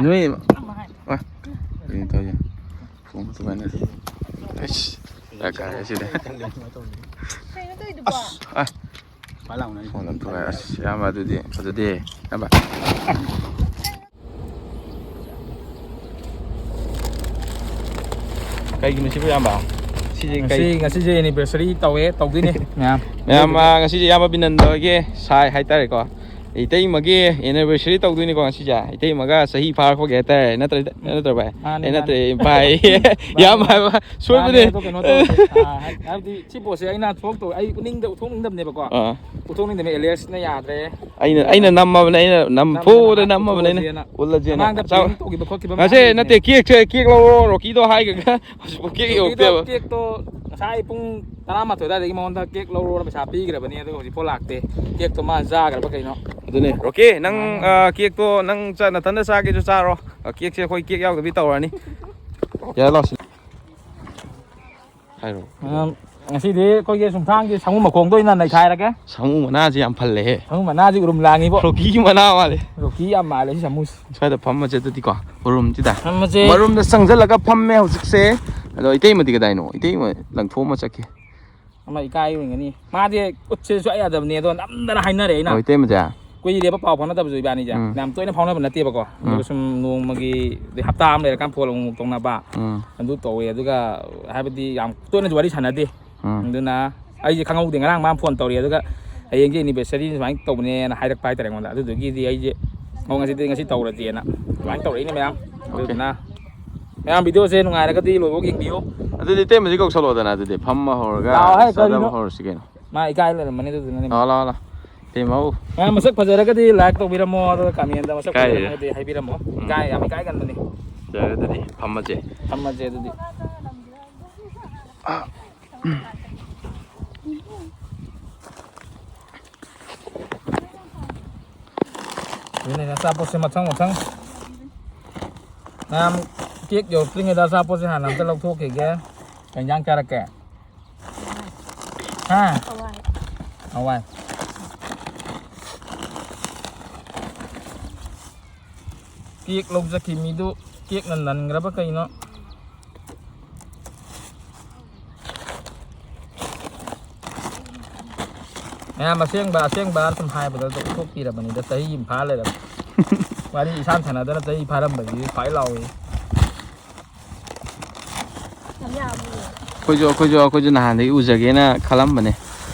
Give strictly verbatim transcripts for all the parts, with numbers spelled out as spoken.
ꯅꯣꯏ꯫ ꯑ, ꯀꯩꯅꯣ ꯇꯧꯔꯤꯁꯦ? ꯐꯣꯟ ꯇꯧꯕ ꯍꯥꯏꯅ꯫ ꯑꯩꯁ, ꯗꯔꯀꯥꯔ ꯁꯤꯗꯤ꯫ ꯀꯩꯅꯣ ꯇꯧꯔꯤꯗꯨꯕꯣ? ꯑꯁ, ꯑ꯫ ꯐꯣꯟ ꯑꯝꯇ ꯄꯥꯏ꯫ ꯑꯁ, ꯏꯌꯥꯝꯕ, ꯑꯗꯨꯗꯤ ꯐꯖꯗꯦ, ꯏꯌꯥꯝꯕ꯫ ꯀꯩꯒꯤꯅꯣ ꯁꯤꯕꯨ, ꯏꯌꯥꯝꯕ? ꯁꯤꯁꯦ ꯉꯁꯤ, ꯀꯩ? ꯉꯁꯤꯁꯦ anniversary ꯇꯧꯋꯦ, ꯇꯧꯗꯣꯏꯅꯦ ꯃꯌꯥꯝ꯫ ꯃꯌꯥꯝ, ꯑꯗꯨꯒꯤ ꯑ, ꯉꯁꯤꯁꯦ ꯏꯌꯥꯝꯕ ꯕꯤꯅꯟꯗ ꯍꯣꯏꯒꯤ ꯁꯥꯏ ꯍꯥꯏꯇꯥꯔꯦꯀꯣ꯫ ꯏꯇꯩꯃꯒꯤ anniversary ꯇꯧꯗꯣꯏꯅꯤꯀꯣ ꯉꯁꯤꯁꯦ꯫ ꯏꯇꯩꯃꯒ ꯆꯍꯤ ꯐꯥꯔꯛꯄꯒꯤ ꯍꯥꯏꯇꯥꯔꯦ꯫ ꯅꯠꯇ꯭ꯔ-, ꯅꯠꯇ꯭ꯔꯣ ꯚꯥꯏ? ꯃꯥꯅꯦ, ꯑꯦ, ꯃꯥꯅꯦ꯫ ꯅꯠꯇ꯭ꯔꯦ, ꯚꯥꯏ꯫ ꯃꯥꯅꯦ, ꯏꯌꯥꯝꯕ ꯍꯥꯏꯕ꯫ ꯁꯣꯏꯕꯅꯦ꯫ ꯃꯥꯅꯦ, ꯑꯗꯣ ꯀꯩꯅꯣ ꯇꯧꯔꯁꯦ꯫ ꯑ, ꯍꯥꯏ-, ꯍꯥꯏꯕꯗꯤ ꯁꯤ ꯄꯣꯠꯁꯦ ꯑꯩꯅ ꯊꯣꯛꯇꯧ-, ꯑꯩ ꯎꯠꯅꯤꯡꯗ-, ꯎꯠꯊꯣꯛꯅꯤꯡꯗꯕꯅꯦꯕꯀꯣ꯫ ꯑꯥ꯫ ꯎꯠꯊꯣꯛꯅꯤꯡꯗꯕꯅꯦ, ꯑꯦꯂꯤꯌꯁꯅ ꯌꯥꯗ꯭ꯔꯦ꯫ ꯑꯩꯅ, ꯑꯗꯨꯅ ꯑꯩꯅ ꯅꯝꯃꯕꯅꯦ, ꯑꯩꯅ ꯅꯝ-, ꯅꯝꯗꯅ ꯐꯨꯗ ꯉꯥꯏꯍꯥꯛ ꯅꯝꯃꯕꯅꯦ ꯑꯩꯅ꯫ ꯎꯠꯊꯣꯛꯑꯁꯦꯅ꯫ ꯎꯠꯂꯁꯦꯅ꯫ ꯃꯃꯥꯡꯗ ꯆꯥꯎ-, prank ꯇꯧꯈꯤꯕ ꯈꯣꯠꯈꯤꯕ ꯉꯁꯤ ꯃꯌꯥꯝ ꯅꯠꯇꯦ, ꯂꯩꯕꯅꯦ꯫ Cake ꯁꯦ, cake ꯂꯧꯔꯣ, ꯔꯣꯀꯤꯗꯣ ꯍꯥꯏꯒ꯭ꯔꯒ ꯍꯧꯖꯤꯛꯐꯥꯎ cake ꯔꯣꯀꯤꯗꯣ ꯌꯧꯔꯛꯇꯦꯕ꯫ Cake ꯇꯣ ꯉꯁꯥꯏ ꯄꯨꯡ ꯇꯔꯥꯃꯥꯊꯣꯏ ꯑꯗꯨꯋꯥꯏꯗꯒꯤ ꯃꯉꯣꯟꯗ cake ꯂꯧꯔꯣꯅ ꯄꯩꯁꯥ ꯄꯤꯈ꯭ꯔꯕꯅꯦ, ꯑꯗꯨꯒ ꯍꯧꯖꯤꯛꯐꯥꯎ ꯂꯥꯛꯇꯦ꯫ Cake ꯇꯣ ꯃꯥ ꯆꯥꯈ꯭ꯔꯕ ꯀꯩꯅꯣ꯫ ꯑꯗꯨꯅꯦ, ꯔꯣꯀꯤ, ꯅꯪ, ꯃꯥꯅꯦ꯫ ꯑ, cake ꯇꯣ ꯅꯪ ꯆꯥ-, ꯅꯊꯟꯗ ꯆꯥꯒꯦꯁꯨ ꯆꯥꯔꯣ꯫ ꯑ, cake ꯁꯦ ꯑꯩꯈꯣꯏ cake ꯌꯥꯎꯗꯕꯤ ꯇꯧꯔꯅꯤ꯫ ꯌꯥꯔꯦ, ꯂꯥꯎꯁꯤ꯫ ꯍꯥꯏꯔꯣ꯫ ꯑꯝ, ꯉꯁꯤꯗꯤ ꯑꯩꯈꯣꯏꯒꯤ ꯁꯨꯝꯊꯥꯡꯒꯤ ꯁꯥꯃꯨ ꯃꯈꯣꯡꯗ ꯑꯣꯏꯅ ꯅꯩꯈꯥꯏꯔꯒꯦ꯫ ꯁꯥꯃꯨ ꯃꯅꯥꯁꯦ ꯌꯥꯝ ꯐꯜꯂꯦꯍꯦ꯫ ꯁꯥꯃꯨ ꯃꯅꯥꯁꯤ ꯎꯔꯨꯝ ꯂꯥꯡꯉꯤꯕꯣ꯫ ꯔꯣꯀꯤꯒꯤ ꯃꯅꯥ ꯃꯥꯜꯂꯦ꯫ ꯔꯣꯀꯤ ꯌꯥꯝ ꯃꯥꯜꯂꯦ ꯁꯤ ꯁꯥꯃꯨꯁꯦ꯫ ꯁ꯭ꯋꯥꯏꯗ ꯐꯝꯃꯁꯦ ꯑꯗꯨꯗꯤꯀꯣ, ꯎꯔꯨꯝꯁꯤꯗ꯫ ꯐꯝꯃꯁꯦ꯫ ꯃꯔꯨꯝꯗ ꯆꯪꯁꯤꯜꯂꯒ ꯐꯝꯃꯦ ꯍꯧꯖꯤꯛꯁꯦ꯫ ꯑꯗꯣ ꯏꯇꯩꯃꯗꯤ ꯀꯗꯥꯏꯅꯣ? ꯏꯇꯩꯃ ꯂꯪꯊꯣꯛꯑꯝꯃ ꯆꯠꯈꯤ꯫ ꯑꯃ ꯏꯀꯥꯏ ꯑꯣꯏꯒꯅꯤ꯫ ꯃꯥꯗꯤ ꯎꯠꯁꯦ ꯁꯨꯡꯌꯥ ꯌꯥꯗꯕꯅꯦ, ꯑꯗꯣ ꯅꯝꯗꯅ ꯍꯥꯏꯅꯔꯦ ꯑꯩꯅ꯫ ꯑꯣ, ꯏꯇꯩꯃꯁꯦ? ꯀꯨꯏꯔꯦꯕ ꯄꯥꯎ ꯐꯥꯎꯅꯗꯕꯁꯨ ꯏꯕꯥꯅꯤꯁꯦ꯫ ꯎꯝ꯫ ꯌꯥꯝ ꯇꯣꯏꯅ ꯐꯥꯎꯅꯕ ꯅꯠꯇꯦꯕꯀꯣ꯫ ꯎꯝ꯫ ꯑꯗꯨꯒ ꯁꯨꯝ ꯅꯣꯡꯃꯒꯤ, ꯑꯗꯩ ꯍꯞꯇꯥ ꯑꯃ ꯂꯩꯔꯀꯥꯟꯗ ꯐꯣꯟ ꯑꯃꯨꯛ ꯇꯧꯅꯕ꯫ ꯎꯝ꯫ ꯑꯗꯨ ꯇꯧꯋꯦ꯫ ꯑꯗꯨꯒ ꯍꯥꯏꯕꯗꯤ ꯌꯥꯝ ꯇꯣꯏꯅꯁꯨ ꯋꯥꯔꯤ ꯁꯥꯟꯅꯗꯦ꯫ ꯎꯝ꯫ ꯑꯗꯨꯅ ꯑꯩꯁꯦ ꯈꯪꯍꯧꯗꯦ꯫ ꯉꯔꯥꯡ ꯃꯥꯅ ꯐꯣꯟ ꯇꯧꯔꯛꯑꯦ꯫ ꯑꯗꯨꯒ ꯍꯌꯦꯡꯁꯦ anniversary ꯁꯨꯃꯥꯏꯅ ꯇꯧꯕꯅꯦꯅ ꯍꯥꯏꯔꯛꯄ ꯍꯥꯏꯇꯥꯔꯦ ꯑꯩꯉꯣꯟꯗ꯫ ꯑꯗꯨꯗꯨꯒꯤꯗꯤ ꯑꯩꯁꯦ, "ꯑꯣ, ꯉꯁꯤꯗꯤ, ꯉꯁꯤ ꯇꯧꯔꯁꯦꯅ" ꯑꯗꯨꯃꯥꯏꯅ ꯇꯧꯔꯛꯏꯅꯦ ꯃꯌꯥꯝ꯫ ꯑꯣꯀꯦ꯫ ꯑꯗꯨꯗꯨꯅ ꯃꯌꯥꯝ video ꯁꯦ ꯅꯨꯡꯉꯥꯏꯔꯒꯗꯤ ꯂꯣꯏꯐꯥꯎ ꯌꯦꯡꯕꯤꯌꯨ꯫ ꯑꯗꯨꯗꯤ ꯏꯇꯩꯃꯁꯤ ꯀꯧꯁꯜꯂꯣꯗꯅ, ꯑꯗꯨꯗꯤ ꯐꯝꯃ ꯍꯧꯔꯒ ꯂꯥꯛꯑꯣ ꯍꯦ, ꯆꯥꯗꯕ ꯀꯔꯤꯅꯣ? ꯍꯧꯔꯁꯤ ꯀꯩꯅꯣ꯫ ꯃꯥ ꯏꯀꯥꯏ ꯂꯩꯔꯝꯃꯅꯤ ꯑꯗꯨꯗꯨꯅꯅꯦ꯫ ꯂꯥꯛꯑꯣ, ꯂꯥꯛꯑꯣ, ꯂꯥꯛꯑꯣ꯫ ꯏꯇꯩꯃꯧ꯫ ꯃꯌꯥꯝ ꯃꯁꯛ ꯐꯖꯔꯒꯗꯤ like ꯇꯧꯕꯤꯔꯝꯃꯣ, ꯑꯗꯨꯒ comment ꯗ ꯃꯁꯛ ꯏꯀꯥꯏꯔꯤꯔꯥ? ꯐꯖꯔꯝꯃꯒꯗꯤ ꯍꯥꯏꯕꯤꯔꯝꯃꯣ꯫ ꯎꯝ꯫ ꯏꯀꯥꯏ, ꯌꯥꯝ ꯏꯀꯥꯏꯒꯟꯕꯅꯤ꯫ ꯌꯥꯔꯦ ꯑꯗꯨꯗꯤ, ꯐꯝꯃꯁꯦ꯫ ꯐꯝꯃꯁꯦ ꯑꯗꯨꯗꯤ꯫ ꯑꯥ꯫ ꯑꯗꯨꯅꯦ ꯑꯆꯥꯄꯣꯠꯁꯦ ꯃꯊꯪ ꯃꯊꯪ꯫ ꯃꯌꯥꯝ cake ꯌꯧꯔꯛꯇ꯭ꯔꯤꯉꯩꯗ ꯑꯆꯥꯄꯣꯠꯁꯦ ꯍꯥꯟꯅ ꯑꯝꯇ ꯂꯧꯊꯣꯛꯈꯤꯒꯦ꯫ ꯀꯩ ꯏꯟꯖꯥꯡ ꯆꯥꯔꯛꯀꯦ? ꯍꯥ? ꯍꯋꯥꯏ꯫ ꯍꯋꯥꯏ꯫ ꯀꯦꯛ ꯂꯧ ꯆꯠꯈꯤ ꯃꯤꯗꯨ ꯀꯦꯛꯅ ꯅꯟꯈ꯭ꯔꯕ ꯀꯩꯅꯣ? ꯃꯌꯥꯝ ꯑꯁꯦꯡꯕ ꯑꯁꯦꯡꯕ ꯁꯨꯝ ꯍꯥꯏꯕꯗ ꯎꯠꯊꯣꯛꯄꯤꯔꯕꯅꯤꯗ, ꯆꯍꯤ ꯑꯃ ꯐꯥ ꯂꯩꯔꯝꯃꯦ꯫ ꯋꯥꯔꯤ ꯏꯁꯥꯟ ꯁꯥꯟꯅꯗꯅ ꯆꯍꯤ ꯐꯥꯔꯝꯕꯒꯤ ꯈ꯭ꯋꯥꯏ ꯂꯥꯎꯏ꯫ ꯑꯩꯈꯣꯏꯁꯨ ꯑꯩꯈꯣꯏꯁꯨ ꯑꯩꯈꯣꯏꯁꯨ ꯅꯍꯥꯟꯗꯒꯤ ꯎꯖꯒꯦꯅ ꯈꯜꯂꯝꯕꯅꯦ,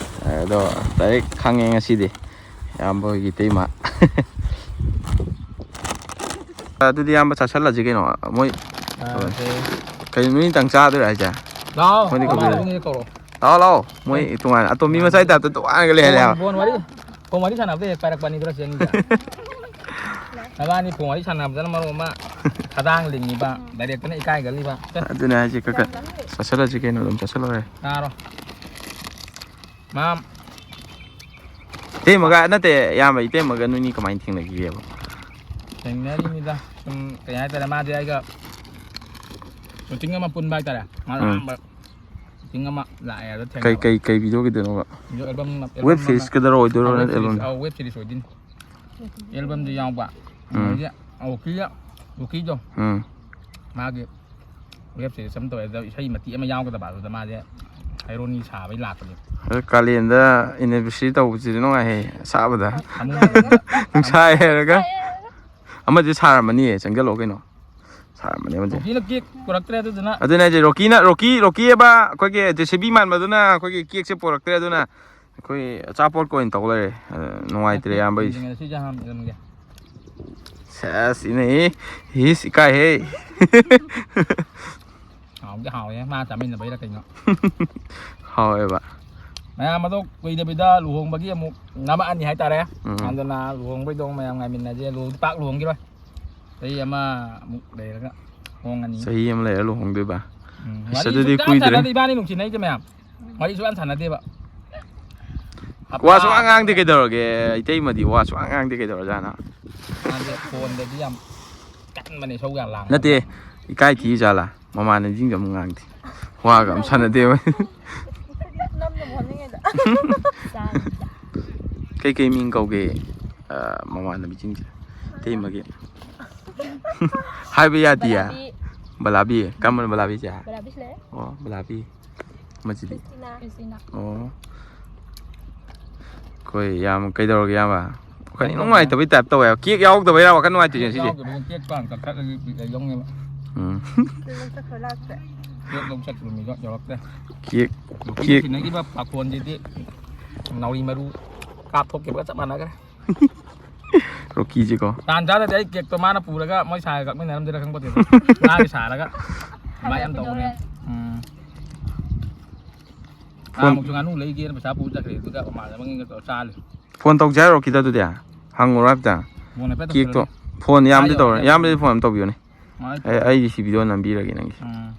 ꯑꯗꯣ ꯗꯥꯏꯔꯦꯛ ꯈꯪꯉꯦ ꯉꯁꯤꯗꯤ꯫ ꯏꯌꯥꯝꯕ ꯍꯣꯏꯒꯤ ꯏꯇꯩꯃ꯫ ꯑꯗꯨꯗꯤ ꯏꯌꯥꯝꯕ ꯆꯥꯁꯜꯂꯁꯤ ꯀꯩꯅꯣ꯫ ꯃꯣꯏ ꯀꯩꯅꯣ, ꯅꯣꯏꯅꯤꯇꯪ ꯆꯥꯗꯣꯏꯔꯥ ꯍꯥꯏꯁꯦ? ꯂꯥꯛꯑꯣ, ꯃꯣꯏꯗꯤ ꯀꯧꯕꯤꯔꯣ꯫ ꯃꯃꯥꯟꯅꯕꯤꯅ ꯀꯧꯔꯣ꯫ ꯂꯥꯛꯑꯣ ꯂꯥꯛꯑꯣ꯫ ꯃꯣꯏ ꯇꯣꯉꯥꯟꯅ ꯑꯇꯣꯝꯕꯤ ꯃꯆꯥꯒꯤ ꯇꯥꯏꯞꯇ ꯇꯣꯉꯥꯟꯅꯒ ꯂꯩ ꯍꯥꯏꯕ꯫ ꯐꯣꯟ, ꯐꯣꯟ ꯋꯥꯔꯤ, ꯐꯣꯟ ꯋꯥꯔꯤ ꯁꯥꯟꯅꯕꯗ ꯍꯦꯛ ꯄꯥꯏꯔꯛꯄ ꯑꯅꯤꯗꯨꯔ ꯆꯦꯟꯒꯤꯗ꯫ ꯅꯕꯥꯅꯤ ꯐꯣꯟ ꯋꯥꯔꯤ ꯁꯥꯟꯅꯕꯗꯅ ꯃꯔꯣꯟ ꯑꯃ ꯈꯗꯥꯡ ꯂꯤꯡꯉꯤꯕ, ꯗꯥꯏꯔꯦꯛꯇꯅ ꯏꯀꯥꯏꯒꯜꯂꯤꯕ꯫ ꯑꯗꯨꯅꯦ ꯍꯥꯏꯁꯦ, ꯈꯔ ꯈꯔ ꯆꯥꯁꯜꯂꯁꯤ ꯀꯩꯅꯣ, ꯑꯗꯨꯝ ꯆꯥꯁꯜꯂꯣꯍꯦ꯫ ꯆꯥꯔꯣ꯫ ꯃꯥ ꯏꯇꯩꯃꯒ ꯅꯠꯇꯦ, ꯏꯌꯥꯝꯕ, ꯏꯇꯩꯃꯒ ꯅꯣꯏꯅꯤ ꯀꯃꯥꯏꯅ ꯊꯦꯡꯅꯈꯤꯒꯦꯕ? ꯊꯦꯡꯅꯔꯤꯅꯤꯗ ꯁꯨꯝ, ꯀꯩ ꯍꯥꯏꯇꯥꯔꯦ, ꯃꯥꯗꯤ ꯑꯩꯒ ꯁꯨꯇꯤꯡ ꯑꯃ ꯄꯨꯟꯕ ꯍꯥꯏꯇꯥꯔꯦ꯫ ꯃꯥꯅ ꯎꯝ꯫ ꯑꯍꯥꯟꯕ ꯁꯨꯇꯤꯡ ꯑꯃ ꯂꯥꯛꯑꯦ, ꯑꯗ ꯀꯩ, ꯊꯦꯡꯅꯕ꯫ ꯀꯩ, ꯀꯩ ꯚꯤꯗꯤꯑꯣꯒꯤꯗꯅꯣꯕ? ꯚꯤꯗꯤꯑꯣ ꯑꯦꯜꯕꯝ, ꯋꯦꯕ ꯑꯦꯜꯕꯝ ꯑꯃ꯫ ꯁꯤꯔꯤꯁꯀꯗꯔꯣ ꯑꯣꯏꯗꯣꯏꯔꯣ, ꯑꯥ, ꯅꯠꯇ꯭ꯔ ꯋꯦꯕ ꯁꯤꯔꯤꯁ, ꯑꯦꯜꯕꯝꯗ? ꯑꯥ, ꯋꯦꯕ ꯁꯤꯔꯤꯁ ꯑꯣꯏꯗꯣꯏꯅꯤ꯫ ꯑꯦꯜꯕꯝꯗ ꯌꯥꯎꯕ꯫ ꯎꯝ꯫ ꯑꯗꯒꯤ ꯔꯣꯀꯤꯒ, ꯔꯣꯀꯤꯗꯣ꯫ ꯎꯝ꯫ ꯃꯥꯒꯤ ꯋꯦꯕ ꯁꯤꯔꯤꯁ ꯑꯃ ꯇꯧꯋꯦ, ꯑꯗ ꯏꯁꯩ ꯃꯇꯦꯛ ꯑꯃ ꯌꯥꯎꯒꯗꯕ, ꯑꯗꯨꯗ ꯃꯥꯁꯦ ꯍꯩꯔꯣꯅꯤ ꯁꯥꯕꯩ ꯂꯥꯛꯄꯅꯦ꯫ ꯑꯗ ꯀꯥꯂꯦꯟꯗ ꯑꯦꯅꯤꯚꯔꯁꯔꯤ ꯇꯧꯕꯁꯤꯗꯤ ꯅꯨꯡꯉꯥꯏꯍꯦ, ꯑꯁꯥꯕꯗ꯫ ꯊꯃꯣꯏ ꯅꯨꯡꯁꯥ ꯍꯩꯔꯒ꯫ ꯑꯃꯗꯤ ꯁꯥꯔꯝꯃꯅꯤꯌꯦ, ꯆꯪꯁꯤꯜꯂꯛꯑꯣ ꯀꯩꯅꯣ꯫ ꯁꯥꯔꯝꯃꯅꯤ ꯑꯃꯗꯤ꯫ ꯔꯣꯀꯤꯅ ꯀꯦꯛ ꯄꯨꯔꯛꯇ꯭ꯔꯦ ꯑꯗꯨꯗꯨꯅ꯫ ꯑꯗꯨꯅꯦ ꯍꯥꯏꯁꯦ, ꯔꯣꯀꯤꯅ, ꯔꯣꯀꯤ, ꯔꯣꯀꯤ ꯑꯕ ꯑꯩꯈꯣꯏꯒꯤ ꯖꯦ ꯁꯤ ꯕꯤ ꯃꯥꯟꯕꯗꯨꯅ ꯑꯩꯈꯣꯏꯒꯤ ꯀꯦꯛꯁꯦ ꯄꯨꯔꯛꯇ꯭ꯔꯦ, ꯑꯗꯨꯅ ꯑꯩꯈꯣꯏ ꯑꯆꯥꯄꯣꯠꯀ ꯑꯣꯏꯅ ꯇꯧ ꯂꯩꯔꯦ꯫ ꯑ, ꯅꯨꯡꯉꯥꯏꯇ꯭ꯔꯦ, ꯏꯌꯥꯝꯕꯩꯁꯦ꯫ ꯁꯤꯁꯦ ꯍꯥꯟꯅ ꯏꯔꯝꯒꯦ꯫ ꯁꯦꯁ, ꯏꯅꯦ, ꯏꯁ, ꯏꯀꯥꯏꯍꯦ꯫ ꯍꯥꯎꯗꯤ ꯍꯥꯎꯋꯦ, ꯃꯥ ꯆꯥꯃꯤꯟꯅꯕꯩꯔ ꯀꯩꯅꯣ꯫ ꯍꯥꯎꯋꯦꯕ꯫ ꯃꯌꯥꯝ ꯑꯗꯣ ꯀꯨꯏꯗꯕꯤꯗ ꯂꯨꯍꯣꯡꯕꯒꯤ ꯑꯃꯨꯛ ꯅꯝꯃꯛꯑꯅꯤ ꯍꯥꯏꯇꯥꯔꯦ꯫ ꯎꯝ꯫ ꯑꯗꯨꯅ ꯂꯨꯍꯣꯡꯕꯩꯗꯣ ꯃꯌꯥꯝ ꯉꯥꯏꯃꯤꯟꯅꯁꯦ꯫ ꯂꯨꯍꯣꯡ-, ꯄꯥꯛ ꯂꯨꯍꯣꯡꯈꯤꯔꯣꯏ꯫ ꯆꯍꯤ ꯑꯃꯃꯨꯛ ꯂꯩꯔꯒ ꯍꯣꯡꯉꯅꯤ꯫ ꯆꯍꯤ ꯑꯃ ꯂꯩꯔ ꯂꯨꯍꯣꯡꯗꯣꯏꯕ? ꯎꯝ, ꯑꯁ, ꯋꯥꯔꯤ ꯑꯗꯨꯗꯤ ꯁꯨꯡꯁꯥꯟ ꯀꯨꯏꯗ꯭ꯔꯦ꯫ ꯁꯥꯟꯅꯗꯦ, ꯏꯕꯥꯅꯤ ꯅꯨꯡꯁꯤꯅꯩꯁꯦ ꯃꯌꯥꯝ꯫ ꯋꯥꯔꯤ ꯁꯨꯡꯁꯥꯟ ꯁꯥꯟꯅꯗꯦꯕ꯫ ꯋꯥ ꯁꯨꯡꯉꯥꯡ ꯉꯥꯡꯗꯦ ꯀꯩꯗꯧꯔꯒꯦ? ꯏꯇꯩꯃꯗꯤ ꯋꯥ ꯁꯨꯡꯉꯥꯡ ꯉꯥꯡꯗꯦ ꯀꯩꯗꯧꯔꯖꯥꯠꯅꯣ? ꯃꯥꯁꯦ ꯐꯣꯟꯗꯗꯤ ꯌꯥꯝ ꯀꯟꯕꯅꯦ, ꯏꯁꯧ ꯌꯥꯝ ꯂꯥꯡꯕꯅꯦ꯫ ꯅꯠꯇꯦ, ꯏꯀꯥꯏ ꯊꯤ ꯖꯥꯠꯂꯥ? ꯃꯃꯥꯟꯅꯕꯤꯁꯤꯡꯒ ꯑꯃꯨꯛ ꯉꯥꯡꯗꯦ꯫ ꯋꯥꯒ ꯑꯃ ꯁꯥꯟꯅꯗꯦꯕ꯫ ꯅꯝꯅꯕ ꯍꯣꯠꯅꯤꯡꯉꯦꯗ꯫ ꯀꯩꯀꯩ ꯃꯤꯡ ꯀꯧꯒꯦ, ꯑ, ꯃꯃꯥꯟꯅꯕꯤꯁꯤꯡꯁꯦ? ꯏꯇꯩꯃꯒꯤ꯫ ꯍꯥꯏꯕ ꯌꯥꯗꯤꯌꯦ꯫ ꯕꯂꯥꯕꯤ꯫ ꯕꯂꯥꯕꯤ? ꯀꯔꯝꯕꯅꯣ ꯕꯂꯥꯕꯤꯁꯦ? ꯕꯂꯥꯕꯤꯁꯨ ꯂꯩ꯫ ꯑꯣ, ꯕꯂꯥꯕꯤ꯫ ꯃꯁꯤꯗꯤ? ꯈ꯭ꯔꯤꯁꯇꯤꯅꯥ꯫ ꯈ꯭ꯔꯤꯁꯇꯤꯅꯥ꯫ ꯑꯣ꯫ ꯑꯩꯈꯣꯏ ꯌꯥꯝ ꯀꯩꯗꯧꯔꯒꯦ, ꯏꯌꯥꯝꯕ? ꯋꯥꯈꯜ ꯏꯅꯨꯡ ꯅꯨꯡꯉꯥꯏꯇꯕꯩ ꯇꯥꯏꯞ ꯇꯧꯋꯦ꯫ ꯀꯦꯛ ꯌꯥꯎꯗꯕꯩꯔꯥ ꯋꯥꯈꯜ ꯅꯨꯡꯉꯥꯏꯇ꯭ꯔꯤꯁꯦ ꯉꯁꯤꯁꯦ? ꯌꯥꯎꯗꯕꯅꯤ, ꯀꯦꯛ ꯄꯥꯝ ꯀꯛꯊꯠꯂꯗꯤ ꯂꯩ ꯌꯧꯅꯦꯕ꯫ ꯎꯝ꯫ ꯀꯦꯛ ꯂꯧ ꯆꯠꯈ꯭ꯔꯣ ꯂꯥꯛꯇ꯭ꯔꯦ꯫ ꯀꯦꯛ ꯂꯧ ꯆꯠꯈ꯭ꯔꯣ ꯃꯤꯗꯣ ꯌꯧꯔꯛꯇ꯭ꯔꯦ꯫ ꯀꯦꯛ, ꯅꯨꯄꯤ ꯀꯦꯛ꯫ ꯊꯤꯅꯈꯤꯕ ꯄꯥꯈꯣꯟꯁꯤꯗꯤ ꯅꯥꯎꯔꯤ ꯃꯔꯨ ꯀꯥꯞꯊꯣꯛꯈꯤꯕꯒ ꯆꯞ ꯃꯥꯟꯅꯈ꯭ꯔꯦ꯫ ꯔꯣꯀꯤꯁꯦꯀꯣ꯫ ꯇꯥꯟ ꯆꯥꯗꯗꯤ ꯑꯩ ꯀꯦꯛꯇꯣ ꯃꯥꯅ ꯄꯨꯔꯒ ꯃꯣꯏ ꯁꯥꯏꯒ ꯀꯛꯃꯤꯟꯅꯔꯝꯗꯣꯏꯔꯥ ꯈꯪꯄꯣꯠꯇꯦꯗ꯫ ꯉꯥꯒꯤ ꯁꯥꯔꯒ ꯑꯗꯨꯃꯥꯏꯅ ꯌꯥꯝ ꯇꯧꯕꯅꯦ꯫ ꯎꯝ꯫ ꯐꯣꯟ ꯉꯥꯃꯨꯛꯁꯨ ꯉꯥꯅꯨ ꯂꯩꯒꯦꯅ ꯄꯩꯁꯥ ꯄꯨꯔ ꯆꯠꯈ꯭ꯔꯦ, ꯑꯗꯨꯒ ꯃꯃꯥꯟꯅꯕꯉꯩꯒ ꯇꯧꯔ ꯆꯥꯍꯜꯂꯦ꯫ ꯐꯣꯟ ꯇꯧꯁꯦ ꯍꯥꯏꯔꯣ ꯀꯤꯗ ꯑꯗꯨꯗꯤ? ꯍꯪꯉꯨꯔꯣ ꯍꯥꯏꯐꯦꯠꯇ꯫ ꯐꯣꯟ ꯍꯥꯏꯐꯦꯠ ꯀꯦꯛꯇꯣ꯫ ꯇꯧꯁꯜꯂꯨꯅꯦ꯫ ꯐꯣꯟ ꯃꯥ ꯏꯌꯥꯝꯕꯗꯤ ꯇꯧꯔꯣ꯫ ꯌꯧꯔꯛꯇ꯭ꯔꯦ ꯏꯌꯥꯝꯕꯗꯤ ꯍꯥꯏꯕꯅꯤ꯫ ꯐꯣꯟ ꯑꯝ ꯇꯧꯕꯤꯌꯨꯅꯦ꯫ ꯃꯥ ꯑꯩ, ꯑꯩꯒꯤ ꯁꯤ ꯚꯤꯗꯤꯑꯣ ꯅꯝꯕꯤꯔꯒꯦ ꯅꯪꯒꯤ꯫ ꯎꯝ꯫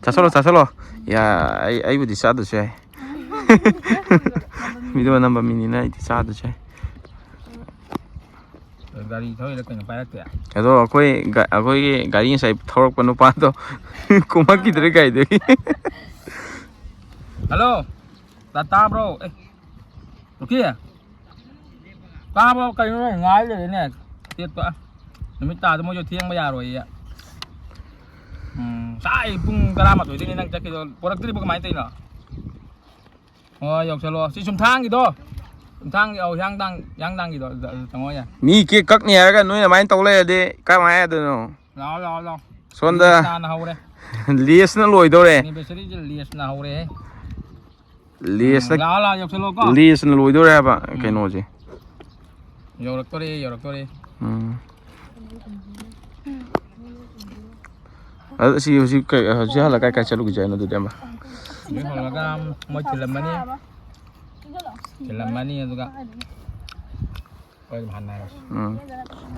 ꯆꯥꯁꯜꯂꯣ, ꯆꯥꯁꯜꯂꯣ꯫ ꯌꯥ, ꯑꯩ, ꯑꯩꯕꯨꯗꯤ ꯆꯥꯗ꯭ꯔꯁꯨ ꯌꯥꯏ꯫ ꯚꯤꯗꯤꯑꯣ ꯅꯝꯕ ꯃꯤꯅꯤꯅ ꯑꯩꯗꯤ ꯆꯥꯗ꯭ꯔꯁꯨ ꯌꯥꯏ꯫ ꯒꯥꯔꯤ ꯊꯧꯔꯤꯔ ꯀꯩꯅꯣ ꯄꯥꯏꯔꯛꯇꯦ꯫ ꯑꯗꯣ ꯑꯩꯈꯣꯏ ꯒ-, ꯑꯩꯈꯣꯏꯒꯤ ꯒꯥꯔꯤ ꯉꯁꯥꯏ ꯊꯧꯔꯛꯄ ꯅꯨꯄꯥꯗꯣ ꯀꯨꯝꯃꯛꯈꯤꯗ꯭ꯔꯦ ꯒꯥꯔꯤꯗꯒꯤ꯫ ꯍꯜꯂꯣ, ꯇꯥ-, ꯇꯥꯕ꯭ꯔꯣ? ꯑꯦ, ꯔꯣꯀꯤ? ꯇꯥꯕ꯭ꯔꯣ? ꯀꯩꯅꯣ ꯅꯪ ꯉꯥꯏ ꯂꯩꯔꯦꯅꯦ꯫ ꯇꯦꯠꯄ꯫ ꯅꯨꯃꯤꯠ ꯇꯥꯗ ꯃꯣꯏꯁꯨ ꯊꯦꯡꯕ ꯌꯥꯔꯣꯏꯌꯦ꯫ ꯎꯝ, ꯉꯁꯥꯏ ꯄꯨꯡ ꯇꯔꯥꯃꯥꯊꯣꯏꯗꯩꯅꯦ ꯅꯪ ꯆꯠꯈꯤꯗꯣ꯫ ꯄꯣꯔꯛꯇ꯭ꯔꯤꯕꯣ ꯀꯃꯥꯏꯅ ꯇꯧꯔꯤꯅꯣ? ꯍꯣꯏ, ꯌꯧꯁꯜꯂꯣ꯫ ꯁꯤ ꯆꯨꯝꯊꯥꯡꯒꯤꯗꯣ꯫ ꯆꯨꯝꯊꯥꯡꯒꯤ, ꯑꯧ, ꯍꯤꯌꯥꯡꯊꯥꯡ, ꯍꯤꯌꯥꯡꯊꯥꯡꯒꯤꯗꯣ ꯑꯗꯨꯗ, ꯑꯗꯨꯗ ꯆꯪꯉꯛꯑꯣ ꯌꯥꯏ꯫ ꯃꯤ ꯀꯦꯛ ꯀꯛꯅꯤ ꯍꯥꯏꯔꯒ ꯅꯣꯏ ꯑꯗꯨꯃꯥꯏꯅ ꯇꯧ ꯂꯩꯔꯗꯤ ꯀꯃꯥꯏꯅ ꯍꯥꯏꯗꯣꯏꯅꯣ? ꯂꯥꯛꯑꯣ, ꯂꯥꯛꯑꯣ, ꯂꯥꯛꯑꯣ꯫ ꯁꯣꯝꯗ ꯂꯦꯁꯅ ꯍꯧꯔꯦ꯫ ꯂꯦꯁꯅ ꯂꯣꯏꯗꯧꯔꯦ꯫ Anniversary ꯁꯦ ꯂꯦꯁꯅ ꯍꯧꯔꯦꯍꯦ꯫ ꯂꯦꯁꯅ, ꯎꯝ, ꯂꯥꯛꯑꯣ, ꯂꯥꯛꯑꯣ, ꯌꯧꯁꯜꯂꯣꯀꯣ꯫ ꯂꯦꯁꯅ ꯂꯣꯏꯗꯧꯔꯦ ꯍꯥꯏꯕ ꯎꯝ꯫ ꯀꯩꯅꯣꯁꯦ꯫ ꯌꯧꯔꯛꯇꯣꯔꯦ, ꯌꯧꯔꯛꯇꯣꯔꯦ꯫ ꯎꯝ꯫ ꯑꯗꯨ ꯁꯤ ꯍꯧꯖꯤꯛ ꯀꯩ, ꯍꯧꯖꯤꯛ ꯍꯜꯂꯛ ꯀꯥꯏ ꯀꯥꯏ ꯆꯠꯂꯨꯈꯤꯁꯦ ꯍꯥꯏꯅꯣ ꯑꯗꯨꯗꯤ ꯑꯃ? ꯍꯧꯖꯤꯛ ꯍꯜꯂꯛꯑꯒ ꯃꯣꯏ ꯊꯤꯜꯂꯝꯃꯅꯤ꯫ ꯊꯤꯜꯂꯝꯃꯅꯤ ꯑꯗꯨꯒ ꯑꯩꯈꯣꯏ ꯑꯗꯨꯝ ꯍꯟꯅꯔꯁꯤ꯫ ꯎꯝ꯫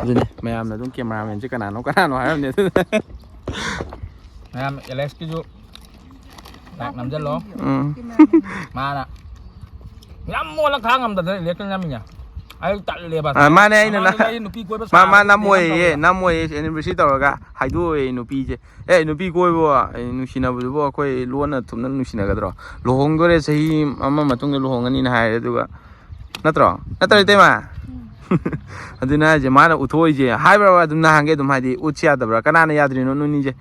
ꯑꯗꯨꯅꯤ ꯃꯌꯥꯝꯅ ꯑꯗꯨꯝ cameraman ꯁꯦ ꯀꯅꯥꯅꯣ ꯀꯅꯥꯅꯣ ꯍꯥꯏꯔꯝꯅꯤ ꯑꯗꯨꯅ꯫ ꯃꯌꯥꯝ ꯑꯦꯂꯦꯛꯁꯀꯤꯁꯨ ꯂꯥꯏꯛ ꯅꯝꯖꯜꯂꯣ꯫ ꯎꯝ꯫ ꯃꯥꯅ ꯌꯥꯝ ꯃꯣꯜꯂ ꯈꯥꯡ ꯉꯝꯗꯗꯅ ꯑꯦꯂꯦꯛꯁꯅ ꯅꯝꯃꯤꯅꯦ꯫ ꯑꯩ ꯇꯜꯂꯦꯕ꯫ ꯑꯥ, ꯃꯥꯅꯦ, ꯑꯩꯅ ꯃꯃꯥꯡꯗꯁꯨ ꯅ-, ꯑꯩ ꯅꯨꯄꯤ ꯀꯣꯏꯕ ꯃꯥ, ꯃꯥ ꯁꯥꯕꯗ ꯅꯝꯃꯣꯏꯌꯦ, ꯇꯧꯋꯦꯕ꯫ ꯅꯝꯃꯣꯏꯌꯦ, anniversary ꯇꯧꯔꯒ ꯍꯥꯏꯗꯣꯛꯑꯣꯏꯌꯦ ꯅꯨꯄꯤꯁꯦ꯫ "ꯑꯦ, ꯅꯨꯄꯤ ꯀꯣꯏꯕ, ꯑꯦ, ꯅꯨꯡꯁꯤꯅꯕꯗꯨꯕꯨ ꯑꯩꯈꯣꯏ ꯂꯣꯟꯅ ꯊꯨꯞꯅ ꯅꯨꯡꯁꯤꯅꯒꯗ꯭ꯔꯣ? ꯂꯨꯍꯣꯡꯗꯣꯔꯦ, ꯆꯍꯤ ꯑꯃ ꯃꯇꯨꯡꯗ ꯂꯨꯍꯣꯡꯒꯅꯤꯅ ꯍꯥꯏꯔꯦ, ꯑꯗꯨꯒ ꯅꯠꯇ꯭ꯔꯣ? ꯅꯠꯇ꯭ꯔꯣ, ꯏꯇꯩꯃ?" ꯎꯝ꯫ ꯑꯗꯨꯅ ꯍꯥꯏꯁꯦ, ꯃꯥꯅ ꯎꯠꯊꯣꯛꯏꯁꯦ ꯍꯥꯏꯕ꯭ꯔꯕ? ꯑꯗꯨꯝ ꯅꯍꯥꯟꯒꯩ ꯑꯗꯨꯝ ꯍꯥꯏꯗꯤ ꯎꯠꯁꯤ ꯌꯥꯗꯕ꯭ꯔꯥ? ꯀꯅꯥꯅ ꯌꯥꯗ꯭ꯔꯤꯅꯣ ꯅꯣꯏꯅꯤꯁꯦ?